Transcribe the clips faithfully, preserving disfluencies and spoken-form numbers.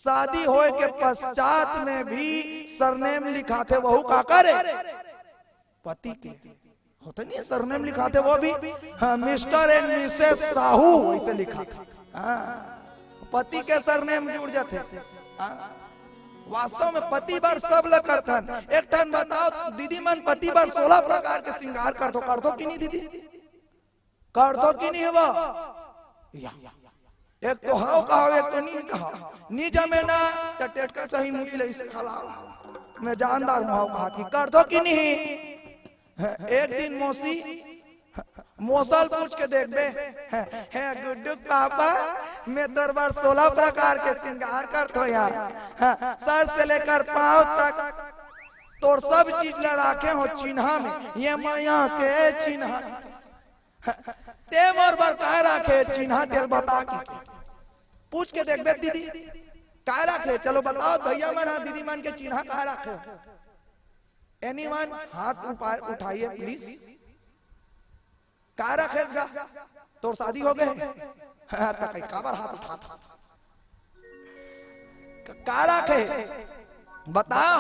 शादी होए के पश्चात में भी सरनेम लिखाथे, वहू काकर हे? पति के। होथे नहीं, सरनेम लिखाथे वो भी। हाँ, मिस्टर एंड मिसेस साहू, ऐसे लिखाथे। हाँ, पति के सरनेम जुड़ जाथे। हाँ, वास्तव में पति बर सब ल करथन। एक ठन बताओ दीदी मन, पति बर सोलह प्रकार के श्रृंगार करथो, करथो कि नहीं दीदी? करथो कि नहीं हवा? या। एक तो हाव कहाव, एक तो नी कहाव। नी जमे ना, त टेटका सही मुड़ी ले इसे खला। मैं जानदार हूँ हाव कहा कि करथो कि नहीं। एक दिन मौसी, मौसा ल पूछ के देखबे। हे गुड्डू के पापा, मैं तोर बर सोलह प्रकार के श्रृंगार करथो यार। हाँ, सर से लेकर पाँव तक तोर सब चीज ला राखे हो चिन्हा में, ये मया के चिन्हा। ते मोर बर काय राखे चिन्हा, तेल बता के। पूछ के देखबे दीदी, काय राखे? चलो बताओ भैया मन, हाँ, दीदी मन के चिन्हा काय राखे? एनीवन, हाथ ऊपर उठाइए प्लीज। काय राखेस गा? तोर शादी हो गए? हाँ, त कई काबर हाथ उठात हस? क-, का राखे? बताओ।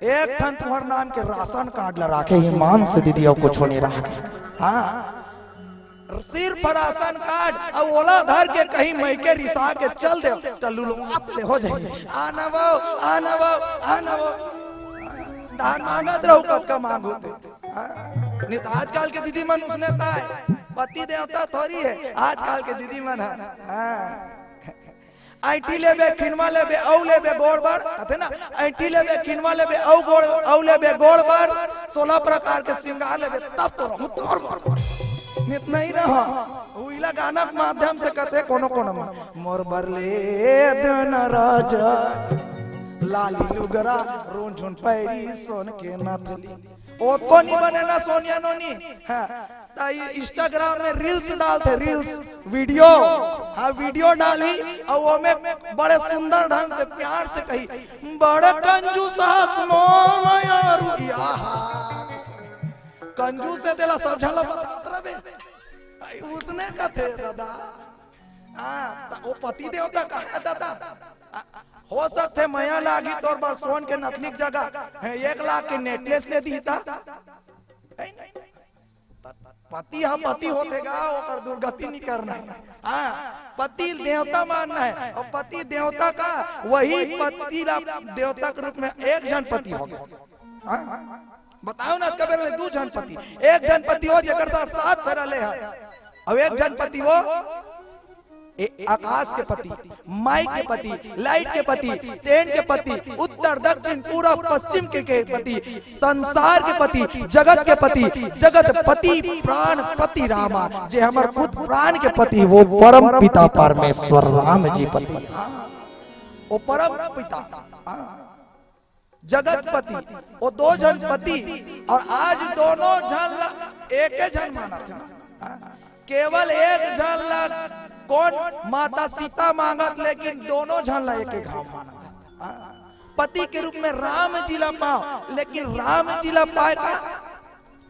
एक ठन तुहर नाम के राशन कार्ड ला राखे, ईमान से दीदी, अउ कुछो नहीं राखे। हाँ, सिर्फ राशन कार्ड, अउ ओला धर के कहीं मइके रिसा के चल दे, त लुलवात ले हो जाही। आना वो, आना वो, आना वो। दान मांगत रहो, कतका मांगो ते। हाँ? नहीं तो आजकल के दीदी मन उसने ताय, पति देवता थोड़ी है आजकल के दीदी मन ह। हाँ। ऐंठी लेबे, खिनवा लेबे, अउ लेबे गोड़ बर, कथे ना, ऐंठी लेबे, खिनवा लेबे, अउ गोड़, अउ लेबे गोड़ बर, सोलह प्रकार के श्रृंगार लेबे, तब तो रहूं तोर बर। नित नहीं रहा। उइला गाना के माध्यम से कथे कोनो कोनो मन, मोर बर ले देना राजा, लाली लुगरा, रोन झुन पैरी, सोन के नथली। ओतको नी बने ना सोनिया नोनी। हाँ, त Instagram में reels डालथे, reels, video। हाँ, video डाली अउ ओमे बड़े सुंदर ढंग से, प्यार से कही, "बड़ कंजूस हस मोर यारू।" आहा। कंजूस हे तेला सब झन ला बतात रबे। आई, उसने कथे दादा। हाँ, त ओ पति देवता कहा दादा? आ, हो सकथे मया लागी तोर बर सोन के नथली के जगह, हैं, एक लाख के necklace ले दी ता। है नहीं? पति ह पति होथे गा, ओकर दुर्गति नहीं करना है। हाँ, पति देवता मानना है, अउ पति देवता का, वही पति ला देवता के रूप में एक झन पति हो गए। हाँ? बताओ ना, कबे ले दू झन पति, एक झन पति हो जेकर साथ सात फेरा ले है, अउ एक झन पति हो ए, आकाश के पति, माई के पति, लाइट के पति, तेन के पति, उत्तर दक्षिण पूरब पश्चिम के, के पति, संसार के पति, जगत के पति, जगत पति, प्राण पति रामा, जे हमर खुद प्राण के पति, वो परम पिता परमेश्वर राम जी पति। हाँ, वो परम पिता। हाँ। जगतपति, वो दो झन पति, अउ आज दोनों झन ला एके झन मानत हे। हाँ, केवल एक झन ला कोन माता सीता मांगत, लेकिन दोनों झन ला एके घाव मानत हे। हाँ, पति के रूप में राम जी ला पाओ, लेकिन राम जी ला पाए का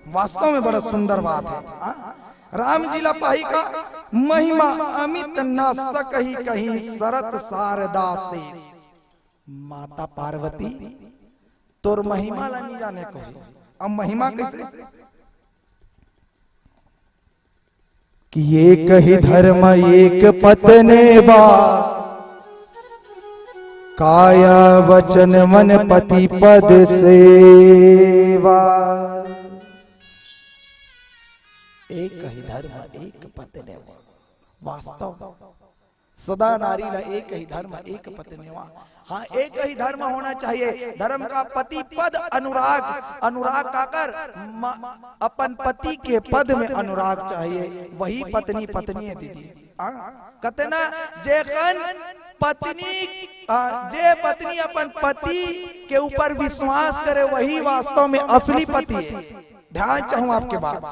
वास्तव में बड़ा सुंदर बात है। हाँ, राम जी ला पाही का महिमा अमित न सकही कहीं सरत सारदा से। माता पार्वती, तोर महिमा ला नहीं जाने कोई। अब महिमा कैसे? कि एक ही धर्म एक पत्नी बा, काया वचन मन पति पद सेवा। एक ही धर्म एक पत्नी बा। वास्तव सदा नारी ला एक ही धर्म, एक पत्नीवा। हाँ, एक ही धर्म होना चाहिए। धर्म का पति पद अनुराग, अनुराग काकर म-, अपन पति के पद में अनुराग चाहिए, वही पत्नी पत्नी है दीदी। हाँ, कतना जेखन पत्नी, आ, जे पत्नी अपन पति के ऊपर विश्वास करे, वही वास्तव में असली पति है। ध्यान चाहूं आपके बात।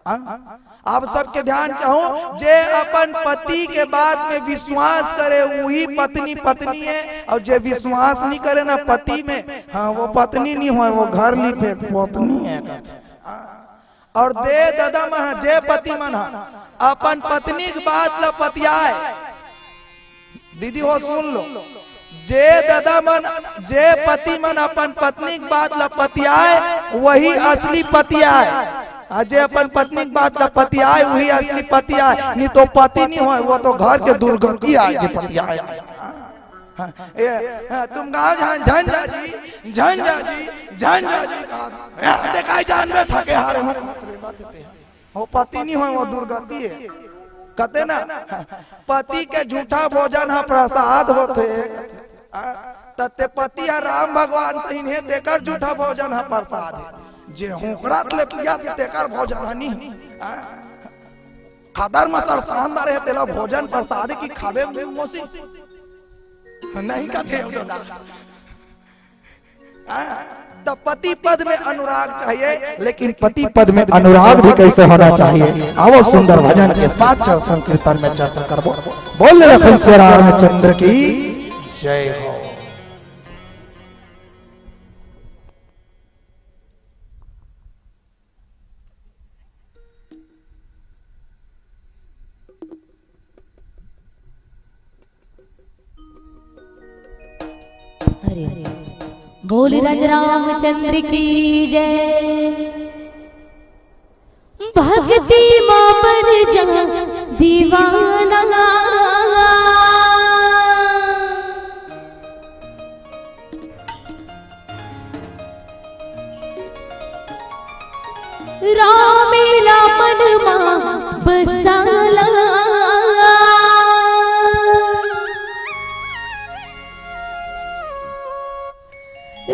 हाँ? आप सबके ध्यान चाहूं, जे अपन पति के बात में विश्वास करे, वही पत्नी पत्नी है, अउ जे विश्वास नहीं करे ना पति में, हाँ, वो पत्नी नहीं होय, वो घर ली पे पत्नी है। हाँ? अउ दे ददा मन, जे पति मन ह अपन पत्नी के बात ला पतियाए, दीदी हो, सुन लो, जे दादा मन, जे पति मन अपन पत्नी के बात ला पतियाए, वही असली पति आए। आ जे अपन पत्नी के बात ला पतियाए, वही असली पति आए। नहीं तो पति नहीं होय, वो तो घर के दुर्गति आए जे पतियाए। हाँ, ए, हाँ, तुम गाँव झन, झन जा जी, झन जा जी, झन जा जी कहा। ए, देखा जान में थके हारे हो। हो पति नहीं होय, वो दुर्गति है। कहते ना, पति के झूठा भोजन ह प्रसाद होथे। आ, त ते पति ह राम भगवान सही हे, तेकर झूठा भोजन ह प्रसाद हे। जे होकरा ले पिया थे, तेकर भोजन ह नहीं। आ, खदर म सरसान डारे हे, तेला भोजन प्रसाद की खावे में मोसी। नहीं कहते हो तो ना। हाँ, तो पति पद में अनुराग चाहिए, लेकिन पति पद में अनुराग भी कैसे होना चाहिए, आवो सुंदर भजन के साथ चल संकीर्तन में चर्चा करबो। बोल लखन सिया रामचंद्र की जय हो। अरे, बोल राज रामचंद्र की जय। भक्ति मा बन जा दीवाना। रामेला मन मा बसाला।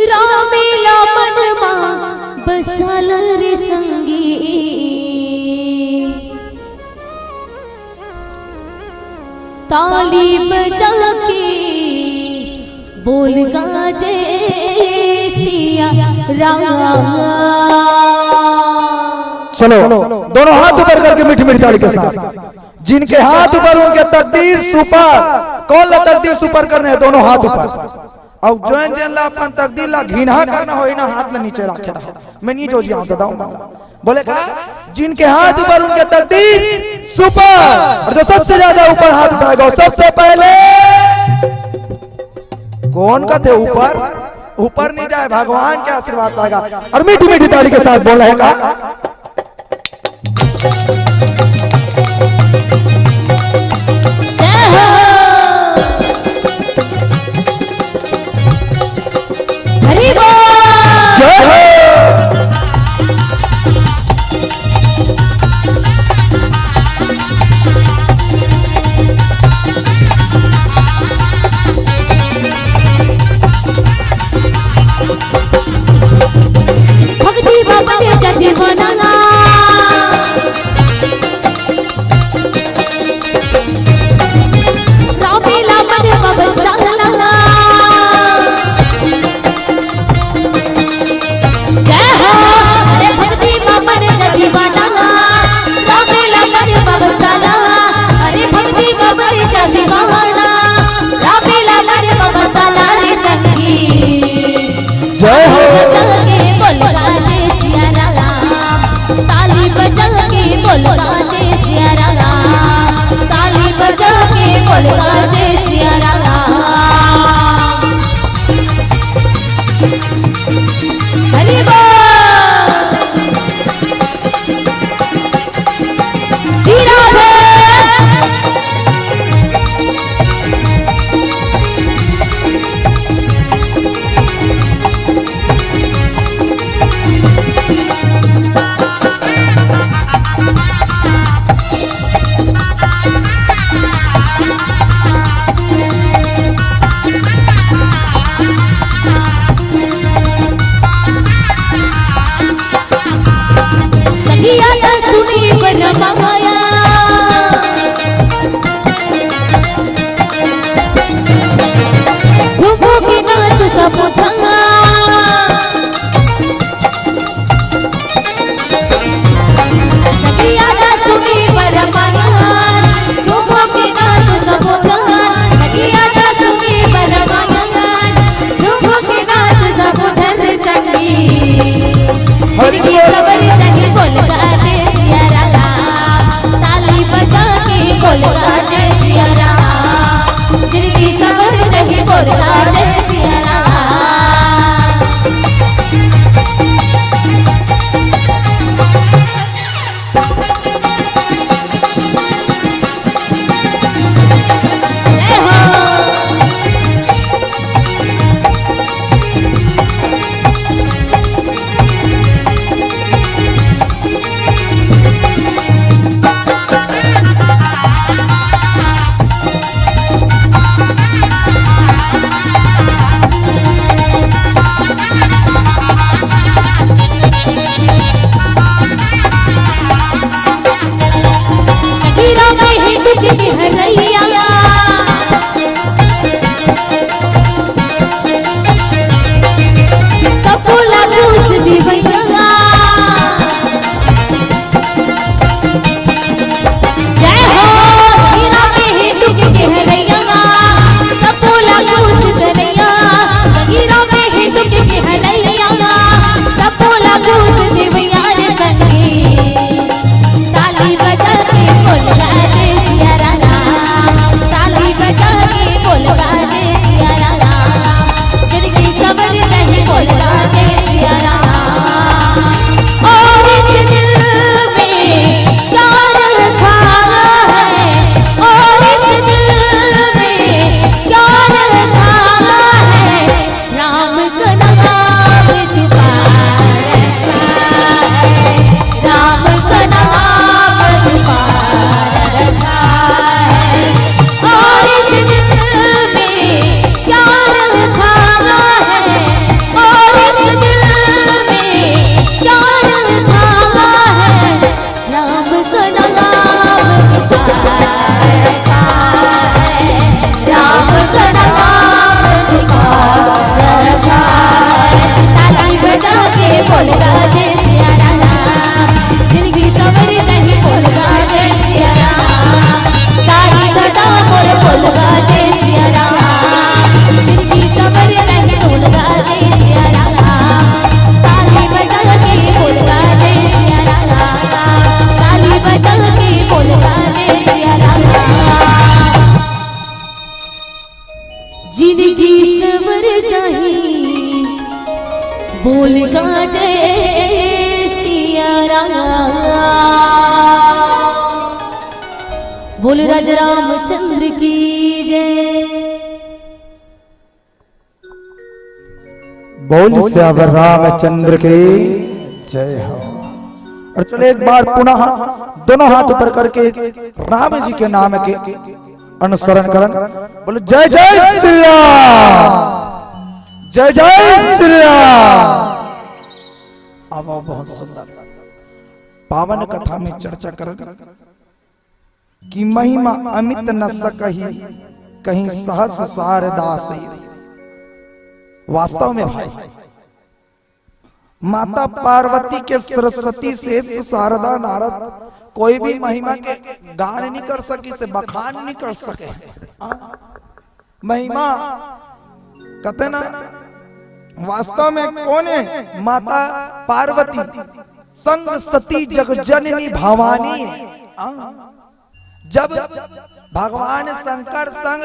रामेला मन मा बसाला रे संगी। ताली बजा के बोल गा जय सिया राम। चलो, दोनों हाथ ऊपर करके मीठी मीठी ताली के साथ। जिनके हाथ ऊपर उनके तकदीर सुपर। कौन ला तकदीर सुपर करने हैं? दोनों हाथ ऊपर। अउ जोन जेन ला अपन तकदीर ला घिनहा करना होही ना, हाथ ला नीचे रखे रहो। मैं नहीं जो जी, हाँ, बताऊं। बोले का, जिनके हाथ ऊपर उनके तकदीर सुपर, और जो सबसे ज्यादा ऊपर हाथ उठाएगा, वो सबसे पहले कौन का थे ऊपर, ऊपर नहीं जाए, भगवान के आशीर्वाद पाएगा। और मीठी मीठी ताली के साथ बोला है का। जय हो। हरि बोल। जय हो। भक्ति बाबा ने जति बनाना। रामेला मन मा बसाला। जय हो। अरे भक्ति मा बन जा दीवाना। रामेला मन मा बसाला। अरे भक्ति मा बन जा दीवाना। रामेला मन मा बसाला रे संगी। जय हो। ताली बजा के बोल गा जय सिया राम। ताली बजा के बोल गा जय सिया राम। ताली बजा के बोल गा जय सिया राम। हरि बोल। जी राधे। सखिया ना सुनी बन माया। झूमो के नाच सब जगह। सखिया ना सुनी बन माया। झूमो के नाच सब जगह। सखिया ना सुनी बन माया। झूमो के नाच सब जगह संगी। हरि जिंदगी बोल। सबर संग बोल गा जय सिया राम। ताली बजा के बोल गा जय सिया राम। जिंदगी जिनगी सवर जाही, बोल गा जय सिया राम। बोल राज रामचंद्र की जय। बोल सियावर रामचंद्र की जय हो। और चलो एक बार पुनः दोनों हाथ ऊपर करके राम जी के नाम के अनुसरण करन। बोलो जय जय श्री राम, जय जय श्री राम। अब बहुत सुंदर पावन कथा में चर्चा करन कि महिमा अमित न सकही, कहीं सहस सारदा सीस। वास्तव में भाई, माता पार्वती के सरस्वती से सारदा नारद कोई भी महिमा के गान नहीं कर सके, से बखान नहीं कर सके। हाँ? महिमा कहते ना, वास्तव में कौन है? माता पार्वती संग सती जग जननी भवानी है। हाँ? जब भगवान शंकर संग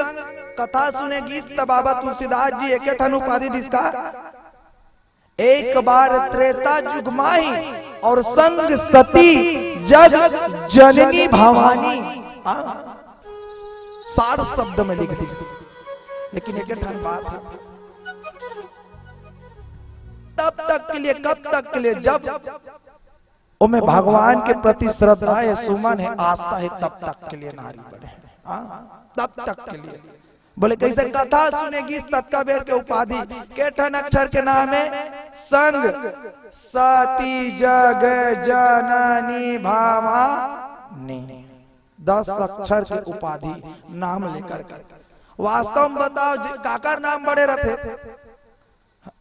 कथा सुने गीस, तब बाबा तुलसीदास जी एक ठन उपाधि दिस का, एक बार त्रेता जुग माही और संग सती जग जननी भवानी। हाँ, सार शब्द में लिख दिस। लेकिन एक ठन बात है, तब तक के लिए, कब तक के लिए? जब ओमे भगवान के प्रति श्रद्धा है, सुमन है, आस्था है, तब तक के लिए नारी बने। हाँ, तब तक के लिए। बोले कैसे? कथा सुने गीस ततका बेर के उपाधि, के ठन अक्षर के नाम है? संग सती जग जननी भवानी। दस अक्षर के उपाधि नाम लेकर के। वास्तव में बताओ, जे-, काकर नाम बड़े रथे?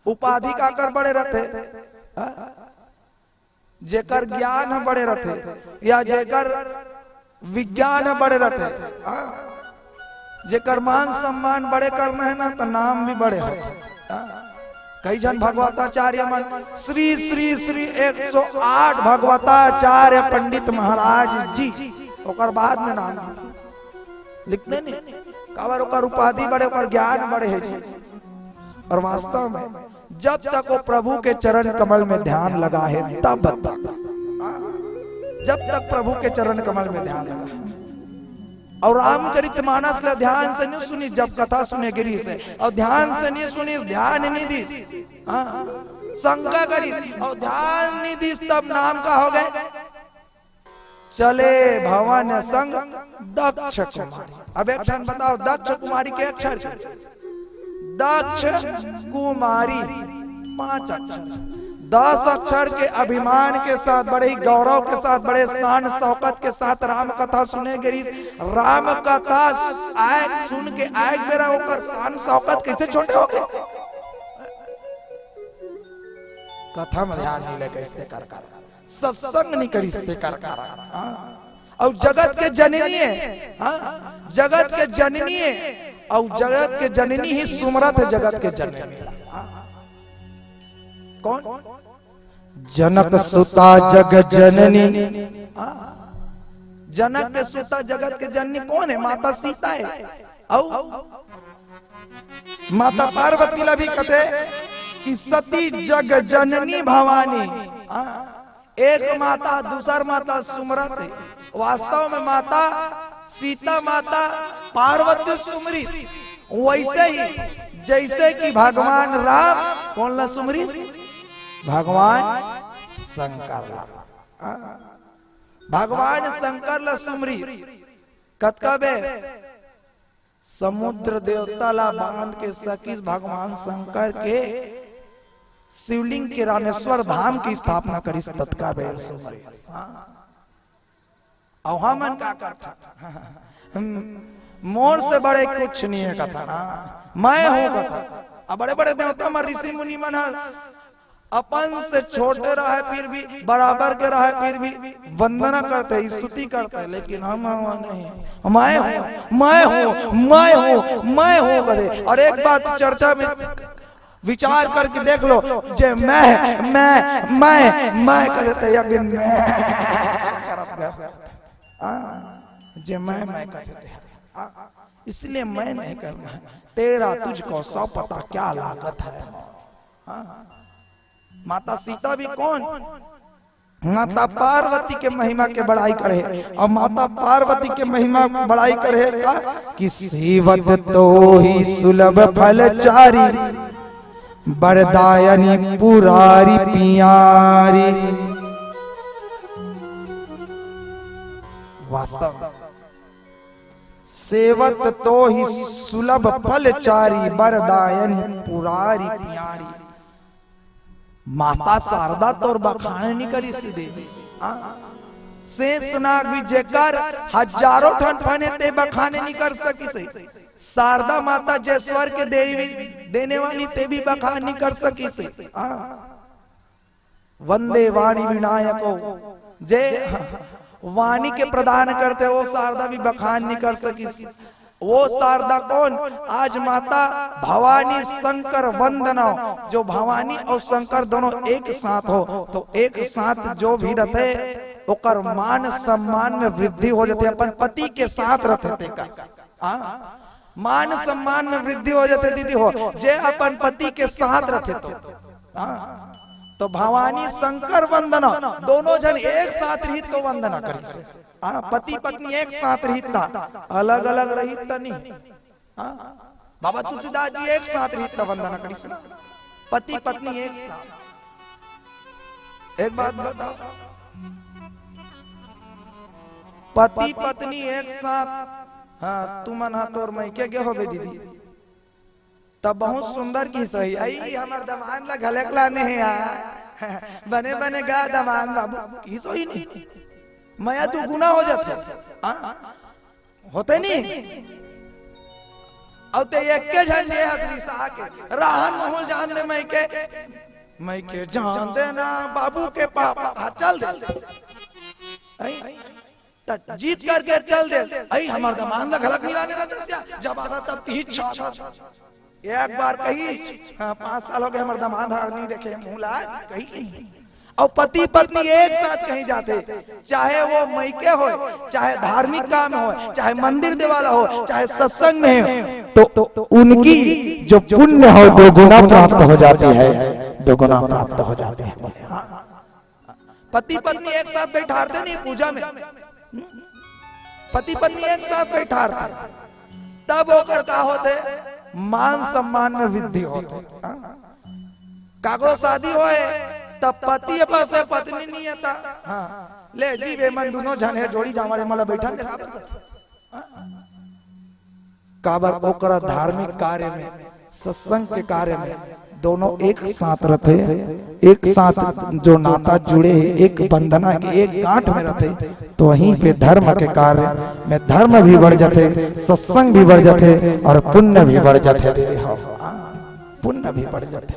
उपाधि काकर बड़े रथे? हाँ? जेकर ज्ञान ह बड़े रथे या जेकर विज्ञान ह बड़े रथे, हाँ? जेकर मान सम्मान बड़े करना है ना, तो नाम भी बड़े होथे। हाँ? कई झन भगवताचार्य मन, श्री श्री श्री एक सौ आठ भगवताचार्य पंडित महाराज जी, ओकर बाद में नाम लिखते नहीं। काबर? ओकर उपाधि बड़े, ओकर ज्ञान बड़े है जी। और वास्तव में जब तक वो प्रभु के चरण कमल में ध्यान लगा है, तब तक, जब तक प्रभु के चरण कमल में ध्यान लगा है। और रामचरित मानस ला ध्यान से नहीं सुनिस, जब कथा सुने गिरिस हे, और ध्यान से नहीं सुनिस, ध्यान नहीं दिस, हाँ, शंका करिस और ध्यान नहीं दिस, तब नाम का हो गए? चले भवन संग दक्ष कुमारी। अब एक ठन बताओ, दक्ष कुमारी के अक्षर? दक्ष कुमारी, पांच अक्षर। दस अक्षर के अभिमान के साथ, बड़े ही गौरव के साथ, बड़े शान शौकत के साथ राम कथा सुने गिरिस। राम कथा आए, सुन के आए बेरा ओकर शान शौकत कैसे छोटे हो गए? कथा में ध्यान नहीं लगे, इसते कर कर सत्संग नहीं करिस ते कर कारण। हाँ? और जगत के जननी है, हाँ? जगत के जननी है, और जगत के जननी ही सुमरत है जगत के जननी। हाँ? कौन? जनक सुता जग जननी। हाँ? जनक के सुता जगत के जननी कौन है? माता सीता है। और माता पार्वती ला भी कथे कि सती जग जननी भवानी। हाँ, एक माता दूसर माता सुमरत हे। वास्तव में माता सीता माता पार्वती सुमरी, वैसे ही जैसे कि भगवान राम कौन ला सुमरी? भगवान शंकर ला। हाँ, भगवान शंकर ला सुमरी। कतका बेर समुद्र देवता ला बांध के सकीस भगवान शंकर के शिवलिंग के रामेश्वर धाम की स्थापना करिस, ततका बेर सुमरिस। हाँ। अउ हमन का करथन? हम, मोर से बड़े कुछ नहीं है कथन ना, मैं हूँ कथन। अब बड़े बड़े देवता मन ऋषि मुनि मन ह अपन से छोटे रहे फिर भी, बराबर के रहे फिर भी वंदना करते, स्तुति करते, लेकिन हम हवा नहीं। मैं हूँ, मैं हूँ, मैं हूँ, मैं हूँ करे। और एक बात चर्चा में विचार करके देख लो, जे मैं, मैं, मैं, मैं करे ते यकीन मैं करब गा। हाँ, जे मैं, मैं करे ते। हाँ। इसलिए मैं नहीं करूंगा। तेरा तुझको सौ पता क्या लागत है। हाँ। माता सीता भी कौन? माता पार्वती के महिमा के बड़ाई करे। और माता पार्वती के महिमा बड़ाई करे का कि सेवत तो ही सुलभ फल चारी, बरदायनी पुरारी पियारी। वास्तव सेवत तो ही सुलभ फल चारी, बरदायनी पुरारी पियारी। माता शारदा तोर बखान नहीं करिस देवी। हाँ? शेषनाग भी जेकर हजारों ठन फन हे, ते बखान नहीं कर सकिस। शारदा माता जे स्वर के देवी देने वाली, ते भी बखान नहीं कर सकिस। हाँ? वंदे वाणी विनायको, जे वाणी के प्रदान करथे, वो शारदा भी बखान नहीं कर सकिस। वो शारदा कौन? आज माता भवानी शंकर वंदना, जो भवानी और शंकर दोनों एक साथ हो, तो एक साथ जो भी रथे, ओकर मान सम्मान में वृद्धि हो जाथे। अपन पति के साथ रथे तेकर, हाँ, मान सम्मान में वृद्धि हो जाथे दीदी हो, जे अपन पति के साथ रथे तो। हाँ, तो भवानी शंकर वंदना, दोनों झन एक साथ रहित तो वंदना करिस। हाँ, पति पत्नी एक साथ रहित ता, अलग अलग रहित ता नहीं। हाँ, बाबा तुलसीदास जी एक साथ रहित ता वंदना करिस ना, पति पत्नी एक साथ। एक बात बताओ, पति पत्नी एक साथ, हाँ, तुमन हा तोर मइके गे होबे दीदी, तब बहुत सुंदर की सही, "अई, हमर दमांद ला घलेक लाने हे यार।" बने बने गा दमांद बाबू, की सही नहीं, मया दुगुना हो जाथे। हाँ? होथे नहीं? अउ ते एके झन जे हस रिसा के, "रहन महूँ ल जान दे मइके, मइके जान दे ना बाबू के पापा।" हाँ, चल दे। अई? त जिद करके चल दे, "अई, हमर दमांद ला घलक मिलाने रहते, जब आता तब तिही छाता।" एक बार कही, हाँ, पाँच साल हो गए, हमर दमांद हा नहीं देखे, मुँह ला कही कि नहीं। अउ पति पत्नी एक साथ कहीं जाथे, चाहे वो मइके होय, चाहे धार्मिक काम होय, चाहे मंदिर देवाला हो, चाहे सत्संग में हो, तो उनकी जो पुण्य हो, दोगुना प्राप्त हो जाती है, दोगुना प्राप्त हो जाती है। हाँ। पति पत्नी एक साथ बैठारथे नहीं पूजा में, हम्म? पति पत्नी एक साथ बैठारथे, तब ओकर का होथे? मान सम्मान में वृद्धि होथे। हाँ? काकरो शादी होय, तब पति अपन से पत्नी नहीं आता। हाँ, ले जी बे, मन दुनों झन हे, जोड़ी जावड़े मला बैठा के। हाँ? काबर ओकरा धार्मिक कार्य में, सत्संग के कार्य में दोनों एक साथ रथे, एक साथ जो नाता जुड़े हे, एक बंधना के, एक गांठ में रथे, तो वहीं पे धर्म के कार्य में धर्म भी बढ़ जाथे, सत्संग भी बढ़ जाथे और पुण्य भी बढ़ जाथे। दीदी हो, पुण्य भी बढ़ जाथे।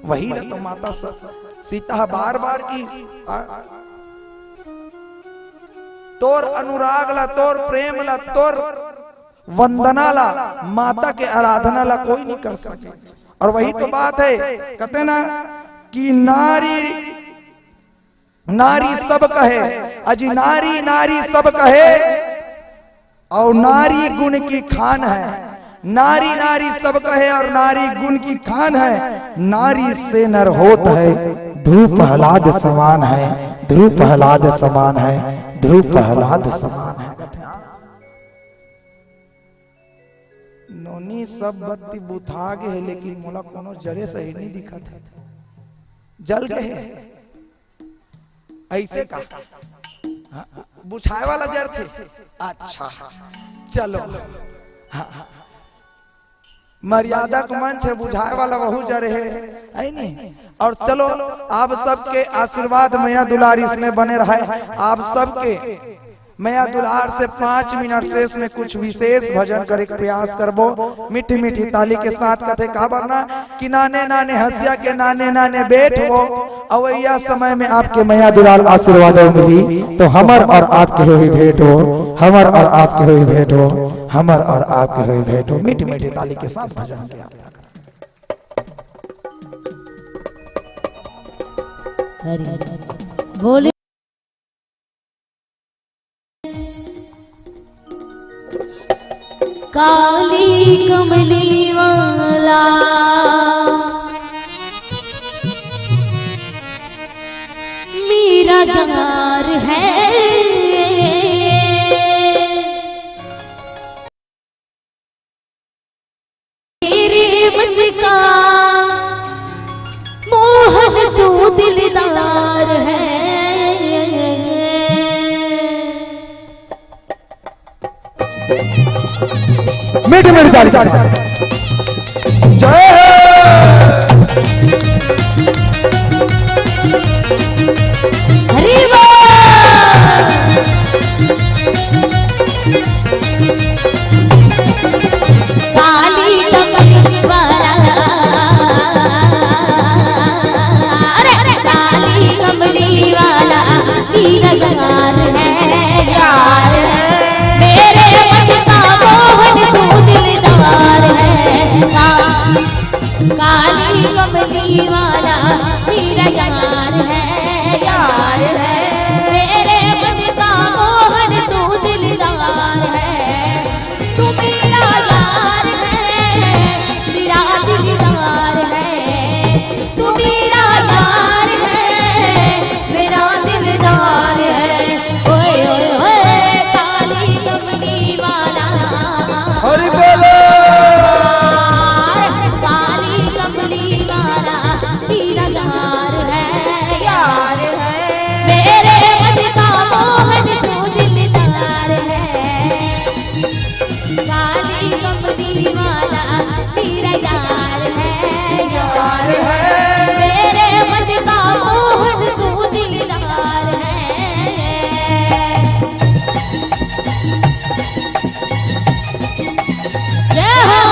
वही ला तो माता स-, सीता बार बार की, आ, तोर अनुराग ला, तोर प्रेम ला, तोर वंदना ला, माता के आराधना ला कोई नहीं कर सके। और वही तो बात है, कहते ना कि नारी, नारी सब कहे, अजी नारी, नारी सब कहे, और नारी गुण की खान है। नारी, नारी सब कहे और नारी गुण की खान है। नारी से नर होत है, ध्रुव प्रहलाद समान है, ध्रुव प्रहलाद समान है, ध्रुव प्रहलाद समान है। नोनी, सब बत्ती बुता गे हे, लेकिन मोला कोनो जरे सही नहीं दिखत हे, जल गे हे। ऐसे का? हाँ, बुझाए वाला जरथे। अच्छा, चलो। हाँ, हाँ। मर्यादा के मंच हे, बुझाए वाला वहू जरे हे, है नहीं? और चलो, आप सबके आशीर्वाद, मया दुलार इसने बने रहे। आप सबके मया दुलार से पाँच मिनट शेष में कुछ विशेष भजन करे के प्रयास करबो। मीठी मीठी ताली के साथ कथे काबर ना कि नाने नाने हंसिया के नाने नाने बेट हो, अवैया समय में आपके मया दुलार आशीर्वाद मिली, तो हमर और आपके होई भेंट हो, हमर और आपके होई भेंट हो, हमर और आपके होई भेंट हो। मीठी मीठी ताली के साथ भजन किया। हरि बोले। काली कमली वाला मेरा यार है, मेरे मन का मोहन तू दिलदार है। मीठी मीठी ताली, ताली, ताली। जय हो। हरी बोल। काली कमली वाला, अरे काली कमली वाला, मेरा यार है, यार है। मेरे मन का मोहन तू दिलदार है। का-, काली कमली वाला, मेरा यार है, यार है। मेरे मन का मोहन तू दिलदार है। तू मेरा यार है, मेरा दिलदार है। तू मेरा यार है, मेरा दिलदार है। ओए, ओए, ओए, काली कमली वाला। हरि बोलो। काली कमली वाला, मेरा यार है, यार है। मेरे मन का मोहन तू दिलदार है। काली कमली वाला, मेरा यार है, यार है। मेरे मन का मोहन तू दिलदार है। जय हो।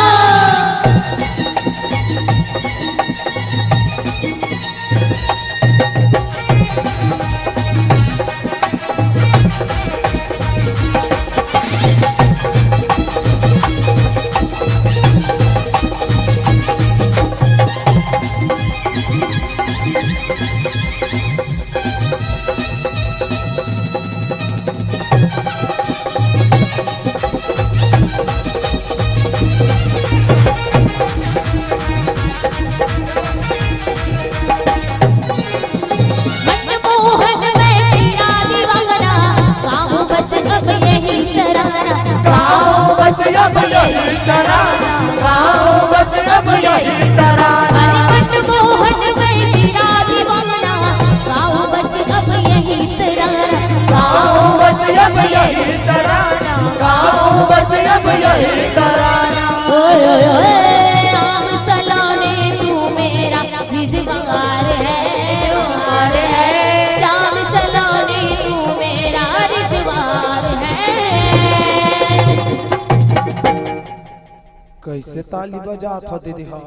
मनमोहन मैं तेरा दीवाना, गाऊं बस अब यही तराना। गाऊं बस अब यही तराना, गाऊं बस अब यही तराना। मनमोहन मैं तेरा दीवाना, गाऊं बस अब यही तराना। गाऊं बस अब यही तराना, गाऊं बस अब यही तराना। ओए, ओए, ओए, आम सलोनी तू मेरा रिजवार है, वार है। श्याम सलोनी तू मेरा रिजवार है। कइसे ताली बजात हो दीदी, हाँ?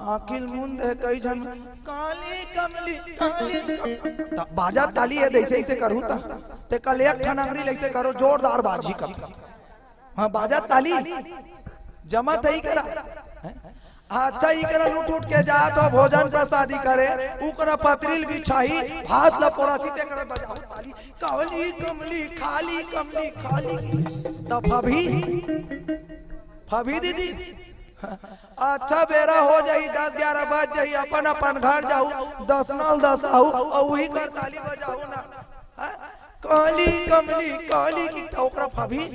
आँखी ल मूंद दे कई झन, काली कमली, काली कम-, त बाजा ताली हे, अइसे, अइसे करहू त। ते कल एक ठन अंगरी ल अइसे करो, जोरदार बाजी का। हाँ, बाजा ताली। जमा त ही करा। हैं? अच्छा, ई करा लूट उठ के जात हो भोजन प्रसादी करे, ऊ करा पतरी ल बिछाही, भात ल पोरासी, ते करा बजाहू ताली। काली कमली, काली कमली, काली। त फबही, फबही दीदी। अच्छा, बेरा हो जाही, दस ग्यारा बज जाही, अपन अपन घर जाहू, दसना ल दसाहू, अउ उही कर ताली बजाहू ना। हैं? काली कमली, काली की, त ओकरा फबही।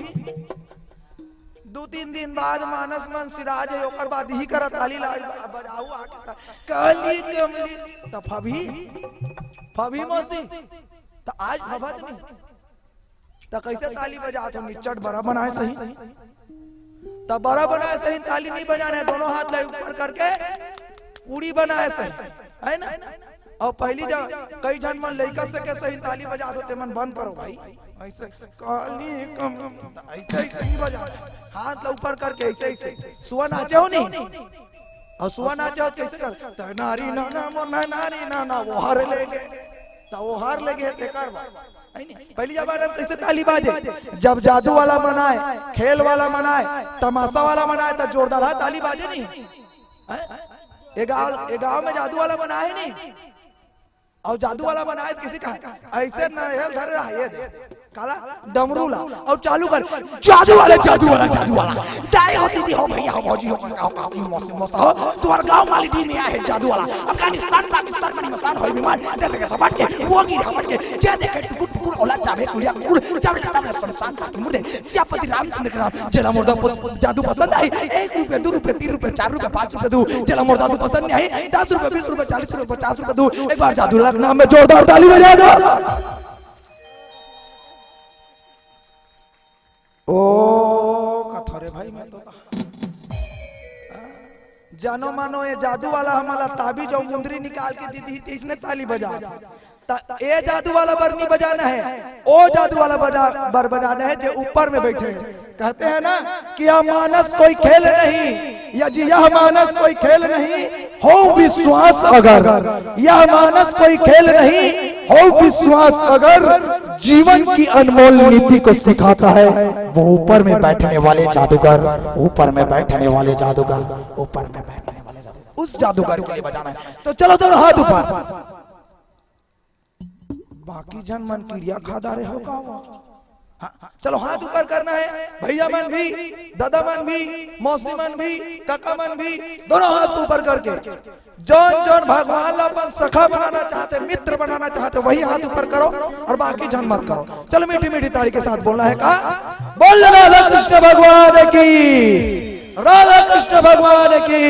दू तीन दिन बाद मानस मन सिरा जाही, ओकर बाद इही करा ताली ला बजाहू आके त, काली कमली, त फबही, फबही मौसी, त आज फबत नहीं। त कइसे ताली बजात हो? निच्चट बरा बनाए सही। त बरा बनाए सही ताली नहीं बजाना हे, दोनों हाथ ला ऊपर करके पूड़ी बनाए सही, है ना? अउ पहिली जब कई झन मन लइका सके सही ताली बजात हो, ते मन बंद करो भाई। अइसे काली कम, अइसे, अइसे नहीं बजा, हाथ ला ऊपर करके अइसे, अइसे। सुआ नाचे हो नहीं? अउ सुआ नाचे हो कइसे कर? त नारी नाना मोर ना, नारी नाना वो हर ले गे, त वो हर ले गे, तेकर बर। है नी? पहिली जमाना में कइसे ताली बाजे? जब जादू वाला मन आए, खेल वाला मन आए, तमाशा वाला मन आए, त जोरदार हा ताली बाजे नहीं? हैं? ए गाँव, ए गाँव में जादू वाला मन आए नहीं? अउ जादू वाला मन आए त कइसे कहा? अइसे नरियर धरे रहा, ये दे। काला? डमरू ला। अउ चालू कर, जादू वाला, जादू वाला, जादू वाला। दाई हो, दीदी हो, भैया हो, भौजी हो, काका हो, काकी हो, मौसी, मौसा हो, तुम्हारा गांव माली डी में आए हे जादू वाला। अफगानिस्तान, पाकिस्तान, मनी मसान होई बीमार, दे देखे सबट के, वो गिर हमट के, जे देखे टुकुर टुकुर, औलाद चाबे कुड़िया कुकुर, चाबे लटा में शमशान का मुर्दे, सियापति रामचंद्र के नाम, जेला मोर दा पस-, जादू पसंद आई, एक रुपया, दू रुपया, तीन रुपया, चार रुपया, पाँच रुपया दू, जेला मोर जादू पसंद नहीं आई, दस रुपया, बीस रुपया, चालीस रुपया, पचास रुपया दू, एक बार जादू वाला के नाम में जोरदार ताली बजा दो। ओ, कथो रे भाई, मैं तो जानो मानो ये जादू वाला हमला ताबीज अउ मुंदरी निकाल के दे दी, तो इसने ताली बजा। त-, ए जादू वाला बर नहीं बजाना है, ओ जादू वाला बजा-, बर बजाना है, जो ऊपर में बैठे हैं। कहते हैं ना कि यह मानस कोई खेल नहीं, या जी, यह मानस कोई खेल नहीं, हो विश्वास अगर, यह मानस कोई खेल नहीं, हो विश्वास अगर, जीवन की अनमोल नीति को सिखाता है वो ऊपर में बैठने वाले जादूगर, ऊपर में बैठने वाले जादूगर, ऊपर में बैठने वाले जादूगर, उस जादूगर के लिए बजाना है। तो चलो दोनों हाथ ऊपर। बाकी झन मन किरिया खा डारे हो का वो? हाँ, चलो हाथ ऊपर करना है, भैया मन भी, दादा मन भी, मौसी मन भी, काका मन भी, दोनों हाथ ऊपर करके जौन जौन भगवान ला अपन सखा बनाना चाहते, मित्र बनाना चाहते, वही हाथ ऊपर करो और बाकी झन मत करो। चलो मीठी मीठी ताली के साथ बोलना है का? बोल राधा कृष्ण भगवान की, राधा कृष्ण भगवान की,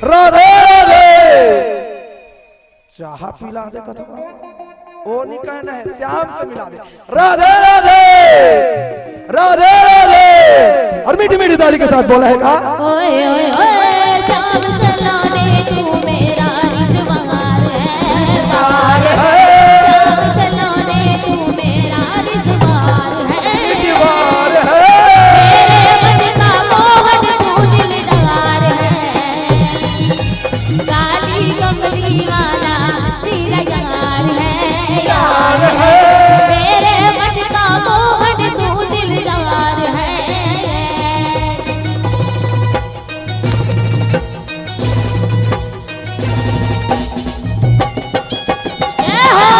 राधे राधे। चाह पिला दे कथो का। ओ नहीं कहना है, श्याम से मिला दे। राधे राधे, राधे राधे। और मीठी मीठी ताली के साथ बोला है का? ओए ओए ओए, श्याम सलोने तू मेरा रिजवार है। रिजवार है। श्याम सलोने तू मेरा रिजवार है। रिजवार है। मेरे मन का मोहन तू दिलदार है। काली कमली वाला मेरा यार है, यार है। मेरे मन का मोहन तू दिलदार है। जय हो।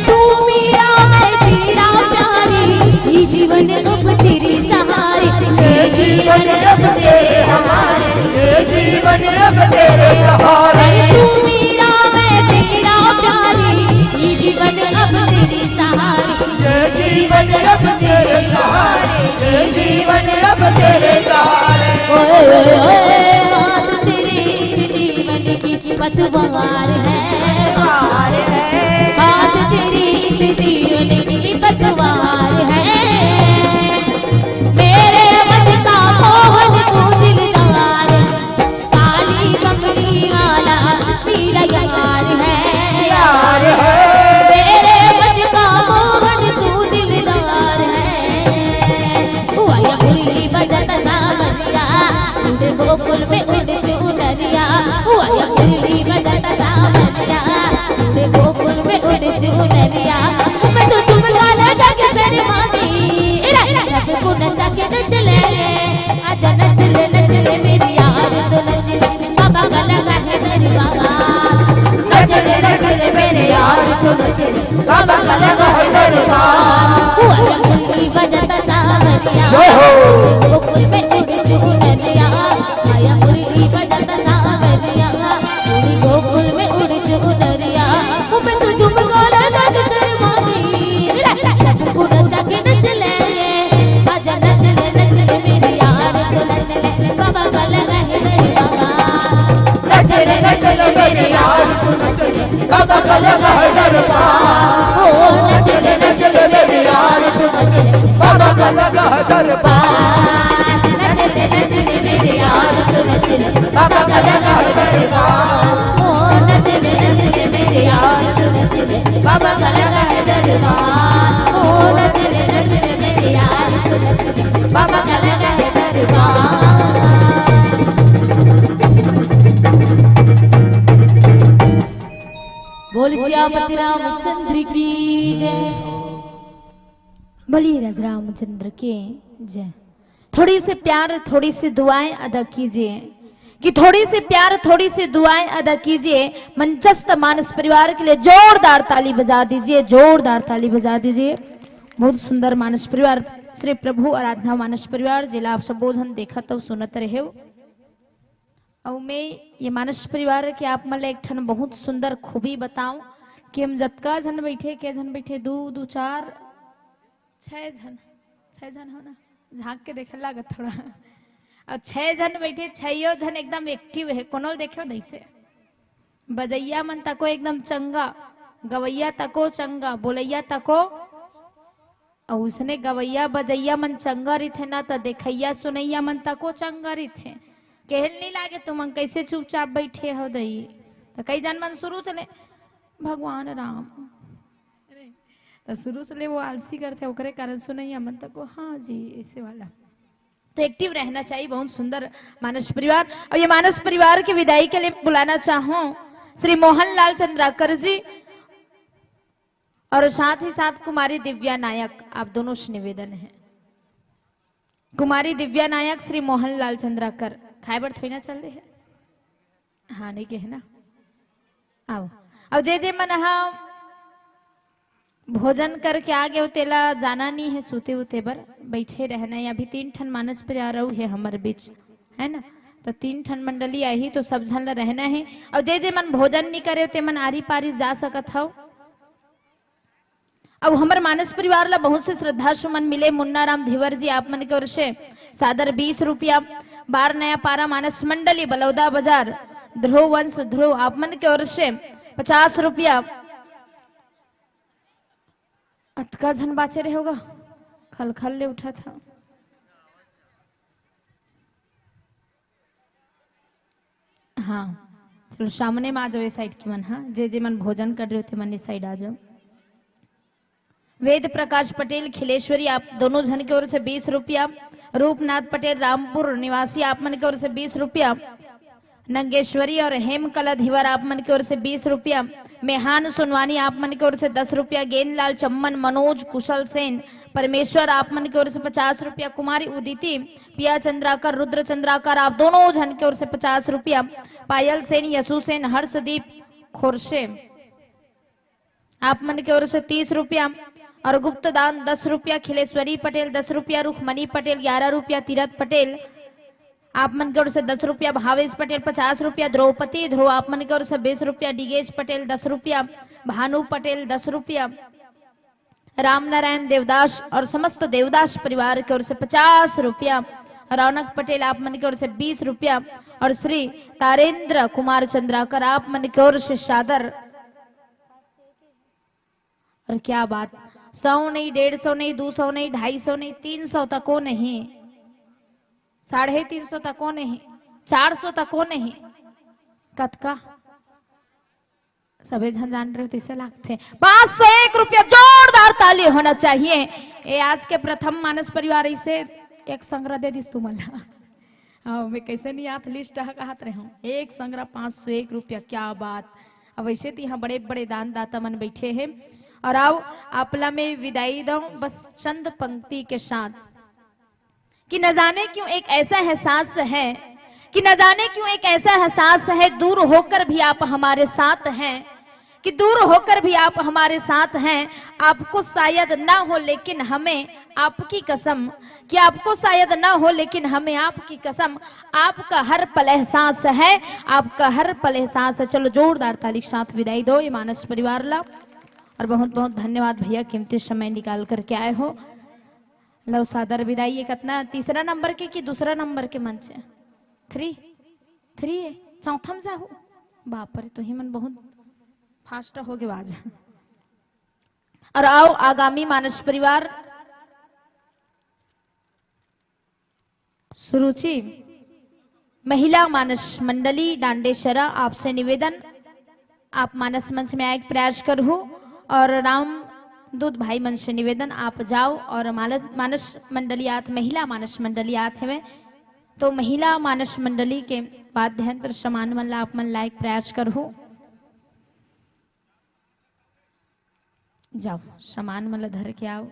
तू मेरा, मैं तेरा प्यारी, ये जीवन अब तेरे सहारे। ये जीवन अब तेरे हमारे, ये जीवन अब तेरे सहारे। तू मेरा, मैं तेरा प्यारी, ये जीवन अब तेरे सहारे। ये जीवन अब तेरे सहारे, ये जीवन अब तेरे सहारे। ओए, ओए, ओए, हाथ तेरे इस जीवन की पतवार है, पतवार है। हाथ तेरे इस जीवन की पतवार है। मेरे मन का मोहन तू दिलदार, काली कमली वाला मेरा यार है, यार है। मेरे मन का मोहन तू दिलदार है। हुआ या मुरली बजत सावरिया, उड़ गोकुल में उड़ चुनरिया। हुआ या मुरली बजत सावरिया, उड़ गोकुल में उड़ चुनरिया। मैं तो झुमका लगा के शर्मा गई, सबको नचा के नच ले। आजा नच ले, नच ले मेरी यार, तो नच ले, बाबा का लगा है दरबार। नच ले, नच ले मेरे यार, तो नच ले, बाबा का लगा है दरबार। हुआ या मुरली बजत सावरिया, जय हो। गोकुल में उड़ चुनरिया। आया मुरली बजत सावरिया, उड़ गोकुल में उड़ चुनरिया। वो मैं तो झुमका लगा के शर्मा गई, सबको नचा के नच ले। आजा नच ले, नच ले मेरी यार, तो नच ले, बाबा का लगा है दरबार। नच ले, नच ले मेरे यार, तू नच ले, बाबा का लगा है दरबार। ओ नच ले, नच ले मेरे यार, तू नच ले, बाबा का लगा है दरबार। नच ले, नच ले मेरे यार, तू नच ले, बाबा का लगा है दरबार। ओ नच ले, रामचंद्र की जय। बोलिए राजा रामचंद्र के जय। थोड़ी सी प्यार, थोड़ी सी दुआएं अदा कीजिए, कि थोड़ी सी प्यार, थोड़ी सी दुआएं अदा कीजिए। मंचस्थ मानस परिवार के लिए जोरदार ताली बजा दीजिए, जोरदार ताली बजा दीजिए। बहुत सुंदर मानस परिवार, श्री प्रभु आराधना मानस परिवार, जेला आप सब बोझन देखत अउ सुनत रहे हो। अउ मैं ये मानस परिवार के आप मन ला एक ठन बहुत सुंदर खूबी बताऊं कि हम जतका झन बैठे, के झन बैठे, दू, दू, चार, छह झन, छह झन हो ना, झांक के देखे लागत थोड़ा। अउ छह झन बैठे, छइयो झन एकदम एक्टिव हे। कोनो ल देखे हो दइसे, बजैया मन तको एकदम चंगा, गवैया तको चंगा, बोलैया तको। अउ उसने गवैया बजैया मन चंगा रहिथे ना, त देखैया सुनैया मन तको चंगा रहिथे। केहेल नहीं लागे तुमन कैसे चुपचाप बैठे हो दई। त कई जन मन शुरू चले, "भगवान राम।" त शुरू से ले वो आलसी करथे, ओकरे कारण सुनैया मन तको, "हाँ जी," ऐसे वाला। तो एक्टिव रहना चाहिए। बहुत सुंदर मानस परिवार। और ये मानस परिवार की विदाई के लिए बुलाना चाहूं श्री मोहन लाल चंद्राकर जी और साथ ही साथ कुमारी दिव्या नायक, आप दोनों से निवेदन है। कुमारी दिव्या नायक, श्री मोहन लाल चंद्राकर, खाए बर थोड़ी ना चल रहे हैं? हाँ, नहीं कहे ना। आओ, अब जे जे मन हा भोजन करके आ गए हो, तेला जाना नहीं है सूते उते बर, बैठे रहना है। अभी तीन ठन मानस परिवार अउ है हमर बीच, है ना? तो तीन ठन मंडली आही, तो सब झन ला रहना है। और जे जे मन भोजन नहीं करे हो, ते मन आरी पारी जा सकत हो। अब हमर मानस परिवार ला बहुत से श्रद्धा सुमन मिले। मुन्ना राम धीवर जी, आप मन के ओर से सादर बीस रुपया। बार नया पारा मानस मंडली बलौदा बाजार, ध्रुव वंश ध्रुव, आप मन के ओर से पचास रुपया। अतका झन बाचे रहे होगा, खलखल ले उठा था। हाँ, चलो सामने में आ जाओ, ये साइड की मन। हाँ, जे जे मन भोजन कर रहे हो, ते मन इस साइड आ जाओ। वेद प्रकाश पटेल, खिलेश्वरी, आप दोनों झन के ओर से बीस रुपया। रूपनाथ पटेल, रामपुर निवासी, आप मन के ओर से बीस रुपया। नंगेश्वरी और हेमकला धीवर, आप मन के ओर से बीस रुपया। मेहान सोनवानी, आप मन के ओर से दस रुपया। गेंदलाल चम्मन, मनोज, कुशल सेन, परमेश्वर, आप मन के ओर से पचास रुपया। कुमारी उदिति, पिया चंद्राकर, रुद्र चंद्राकर, आप दोनों झन के ओर से पचास रुपया। पायल सेन, यशु सेन, हर्षदीप खोरसे, आप मन के ओर से तीस रुपया और गुप्त दान दस रुपया। खिलेश्वरी पटेल दस रुपया, रुक्मणी पटेल ग्यारह रुपया, तीरथ पटेल, आप मन के ओर से दस रुपया। भावेश पटेल पचास रुपया, द्रौपदी ध्रुव, आप मन के ओर से बीस रुपया। डिगेश पटेल दस रुपया, भानु पटेल दस रुपया, रामनारायण देवदास और समस्त देवदास परिवार के ओर से पचास रुपया, रौनक पटेल, आप मन के ओर से बीस रुपया और श्री तारेंद्र कुमार चंद्राकर, आप मन के ओर से सादर। और क्या बात, सौ नहीं, डेढ़ सौ नहीं, दो सौ नहीं, ढाई सौ नहीं, तीन सौ तको नहीं, साढ़े तीन सौ तको नहीं, चार सौ तको नहीं, कतका? सबे झन जान रहे हो, तैसे लागथे। पाँच सौ एक रुपया, जोरदार ताली होना चाहिए। ये आज के प्रथम मानस परिवार इसे एक संग्रह दे दिस तुमन ला। हाँ, मैं कैसे नहीं याद लिस्ट ह कहत रहे हूँ। एक संग्रह पाँच सौ एक रुपया, क्या बात। अब वैसे तो यहाँ बड़े-बड़े दानदाता मन बैठे हैं। और आओ, आपला में विदाई दो बस चंद पंक्ति के साथ कि न जाने क्यों एक ऐसा एहसास है, कि न जाने क्यों एक ऐसा एहसास है, दूर होकर भी आप हमारे साथ हैं, कि दूर होकर भी आप हमारे साथ हैं। आपको शायद ना हो लेकिन हमें आपकी कसम, कि आपको शायद ना हो लेकिन हमें आपकी कसम, आपका हर पल एहसास है, आपका हर पल एहसास है। चलो जोरदार ताली के साथ विदाई दो ये मानस परिवार ला। और बहुत बहुत धन्यवाद भैया, कीमती समय निकाल करके आए हो। लो सादर विदाई। ये कितना, तीसरा नंबर के कि दूसरा नंबर के मंच है? थ्री, थ्री है, चौथा में जाहू। बाप रे, तुही मन बहुत फास्ट हो गए आज। और आओ आगामी मानस परिवार सुरुचि महिला मानस मंडली डांडेसरा, आपसे निवेदन, आप मानस मंच में आए के प्रयास करहु। और रामदूत भाई मन से निवेदन, आप जाओ और मानस, मानस मंडली आत, महिला मानस मंडली आत हवे, तो महिला मानस मंडली के वाद्य यंत्र सामान मन ला आप मन लाए के प्रयास करहु। जाओ, सामान मन ल धर के आओ।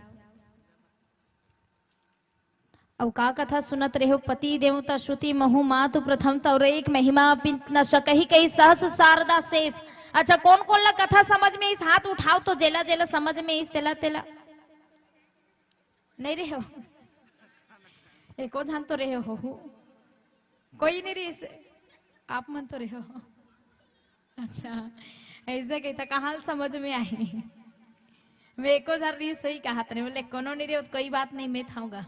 अउ का कथा सुनत रहे हो? पति देवता श्रुति महु मातु प्रथम, तौ एक महिमा पिंत न सकही कही सहस शारदा शेष। अच्छा, कोन कोन ला कथा समझ में आइस, हाथ उठाओ तो, जेला जेला समझ में आइस तेला तेला। नहीं रहे हो? एको झन तो रहे हो। कोई नहीं रहिस, आप मन तो रहे हो। अच्छा, ऐसे कही त कहाँ समझ में आही? मैं एको झन रहिस, सही कहा तने बोले कोनो नहीं रहे हो, कोई बात नहीं, मैं थाऊंगा।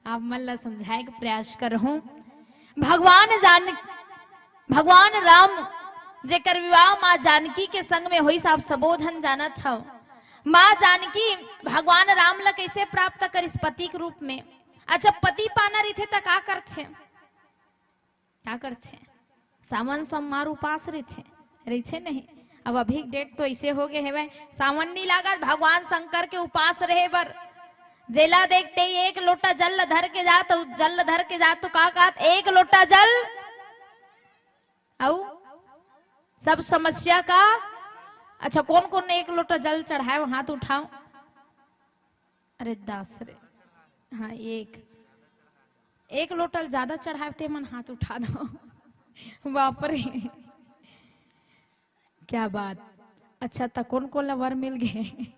आप मन ला समझाए के प्रयास करहूं। भगवान जान भगवान राम जेकर विवाह माँ जानकी के संग में होइस, आप सबो झन जानत हव। माँ जानकी भगवान राम ला कैसे प्राप्त करिस? पति के रूप में। अच्छा, पति पाना रहिथे त का करथे? का करथे? सावन सोमवार उपास रहिथे, रहिथे नहीं? अब अभी डेट तो ऐसे हो गए हेवय, सावन नहीं लागत भगवान शंकर के उपास रहे बर। जेला देखते ही एक लोटा जल धर के जात, जल धर के जात तो का कहत? एक लोटा जल। अउ सब समस्या का। अच्छा, कोन कोन ने एक लोटा जल चढ़ाए, हाथ उठाओ। अरे दास रे, हाँ, एक एक लोटा ज्यादा चढ़ाए ते मन हाथ उठा दो। बाप रे, क्या बात। अच्छा, त कोन कोन ला वर मिल गए?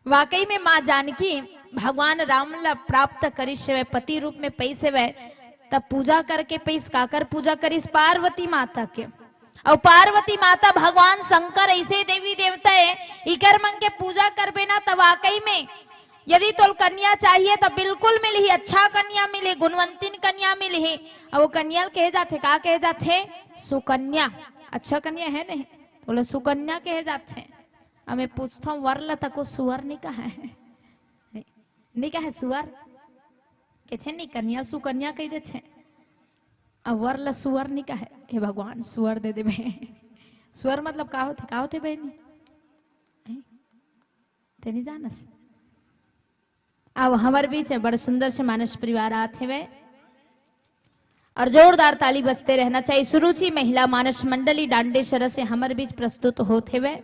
वाकई में माँ जानकी भगवान राम ला प्राप्त करिस हवय, पति रूप में पइस हवय, तब पूजा करके पइस। काकर पूजा करिस? पार्वती माता के। अउ पार्वती माता भगवान शंकर ऐसे देवी देवता है, इकर मन के पूजा करबे ना त वाकई में यदि तोल कन्या चाहिए त बिल्कुल मिलही, अच्छा कन्या मिलही, गुणवंतिन कन्या मिलही। अउ वो कन्या ल कहे जाथे, का कहे जाथे? सुकन्या। अच्छा कन्या है नहीं, तोला सुकन्या कहे जाथे। अब मैं पूछथव, वर ला तको सुअर नहीं कहे? नहीं कहे सुअर? कथे नहीं, कन्या ल सुकन्या कह देथे। अब वर ला सुअर नहीं कहे, हे भगवान, सुअर दे देबे। सुअर मतलब का होथे, का होथे बहनी? हैं? ते नहीं जानस? अब हमर बीच में बड़ सुंदर से मानस परिवार आत हेवय और जोरदार ताली बजते रहना चाहिए। सुरुचि महिला मानस मंडली डांडे सरस से हमर बीच प्रस्तुत होत हेवय।